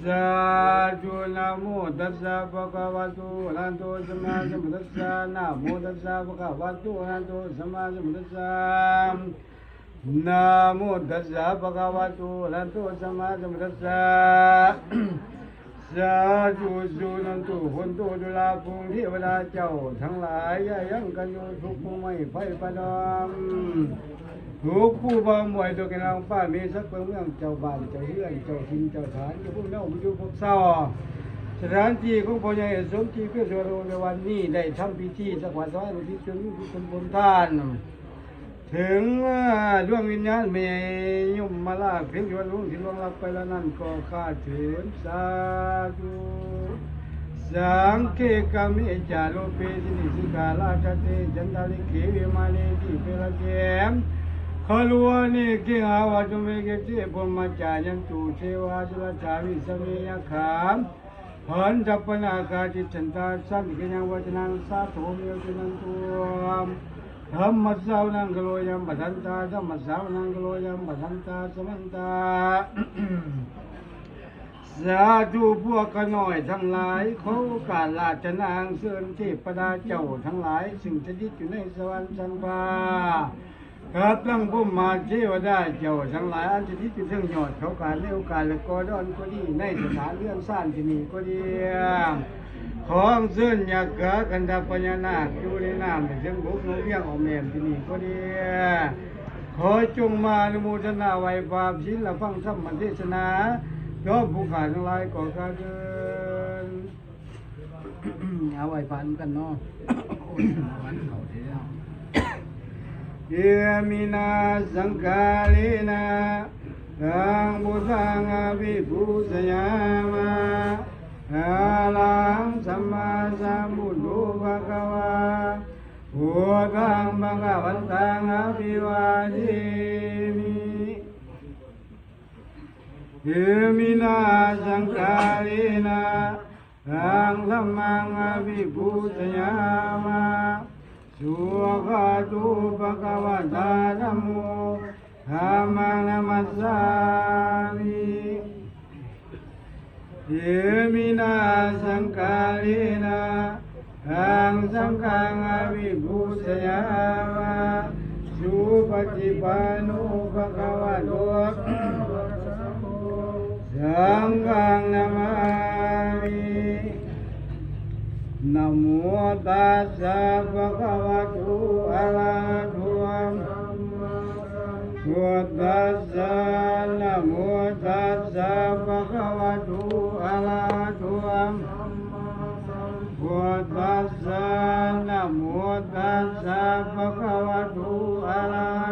ສາທຸ ນະໂມຕັດສະ ພະຄະວະໂຕ ອະລະຫະໂຕ ສຳມາສຳພຸດທັດສະ ນະໂມຕັດສະ ພະຄະວະໂຕ ອະລະຫະໂຕ ສຳມາສຳພຸດທັດສະ ນະໂມຕັດສະ ພະຄະວະໂຕ ອະລະຫະໂຕ ສຳມາສຳພຸດທັດສະ ສາທຸ ສຸນັນຕຸ ໂຫນຕຸ ຈຸລາພົງ ເທວະດາເຈົ້າທັງຫຼາຍ ຢ່າຢັ້ງກັນຢູ່ ທຸກພວງໄມ້ໄຟຟ້າດອມ ທຸກພູຜາຫ້ວຍ ທຸກແກ່ນນາງຟ້າ ມີສັກເພິ່ງເມືອງ ເຈົ້າບ້ານ ເຈົ້າເຮືອນ ເຈົ້າຖິ່ນ ເຈົ້າຖານ ເຈົ້າພູມເຮົາ ຢູ່ພວກເຮົາ ສະຖານທີ່ຂອງພໍ່ໃຫຍ່ສົມຈິດ ຄືສວນໂອ ໃນວັນນີ້ ໄດ້ທຳພິທີສະຫວາຍ ສະຫວາຍອຸທິດສ່ວນບຸນກຸສົນຜົນທານ ເຖິງດວງວິນຍານແມ່ຍົມມະລາດ ເປັນສ່ວນຫຼວງທີ່ລ່ວງລັບໄປແລ້ວນັ້ນ ກໍຂ້າເທີນ ສາທຸ ສັງເກກະເມຈາໂລເປ ສິນີສິກາລາຊະເຕ ຈັນທາລິເກ ວິມາເນ ທີ່ເປລະເສນ ຄາລຸວະເນ ເກຫາວັດຖຸເມ ເກເຕ ພົມມະຈາຍັນຕຸ ເທວາ ຈົນລະຖາ ວິສະເມ ຍັກຂາ ພັນທະປະນາກາ ຕິດສັນຕາ ສັນຕິກະຍັງ ວັດທະນັງ ສາທຸ ໂຫມ ໂຍ ຈຸນັນຕຸ ທຳມະສາວະນັງ ຄາໂລ ຍັມ ບະທັນຕາ ທຳມະສາວະນັງ ຄາໂລ ຍັມ ບະທັນຕາ ສະມັນຕາ ສາທຸ ພວກຂ້ານ້ອຍທັງຫຼາຍ ຂໍໂອກາດລາຊະນາ ອັນເຊີນເທບພະດາເຈົ້າທັງຫຼາຍ ຊຶ່ງສະຖິດຢູ່ໃນສະຫວັນຊັ້ນຟ້າ ກັບທັງພົມມາເທວະດາເຈົ້າທັງຫຼາຍ ອັນສະຖິດຢູ່ເທິງຍອດເຂົາການ ໃນໂອກາດແລະກໍດອນກໍດີ ໃນສະຖານເຮືອນຊານທີ່ນີ້ກໍດີ ຂໍອັນເຊີນຍັກຂາ ຄັນທະພະຍານາກ ຢູ່ໃນນ້ຳ ໃນເທິງບົກ ໃນວຽງອ້ອມແອ້ມທີ່ນີ້ກໍດີ ຂໍຈົ່ງມາອະນຸໂມທະນາໄຫວ້ພາບສິນ ແລະ ຟັງທຳມະເທດສະໜາ ຕໍ່ພວກຂ້າທັງຫຼາຍກໍຂ້າເທີນ. ເອົາໄຫວ້ພະນຳກັນເນາະ. ເອມິນາສັງຂາເຣນະ ຕັງພຸດທັງອະພິປູຊະຍາມະ ອະລະຫັງສຳມາສຳພຸດໂທ ພະຄະວາ ພຸດທັງພະຄະວັນຕັງ ອະພິວາເທມິ. ເອມິນາສັງຂາເຣນະ ຕັງທຳມັງອະພິປູຊະຍາມະ ສຸກຂະໂຕ ພະຄະວະຕາ ທຳໂມ ທຳມັງນະມັດສາມິ. ເອມິນາສັງຂາເຣນະ ຕັງສັງຂັງອະວິປູຊະຍາມະ ສຸປະຕິປັນໂນ ພະຄະວະໂຕ ສັງຂັງນະມາມິ. ນະໂມຕັດສະ ພະຄະວະໂຕ ອະລະຫະໂຕ ພຸດທັດສະ ນະໂມຕັດສະ ພະຄະວະໂຕ ອະລະຫະໂຕ ພຸດທັດສະ ນະໂມຕັດສະ ພະຄະວະໂຕ ອະລະຫະ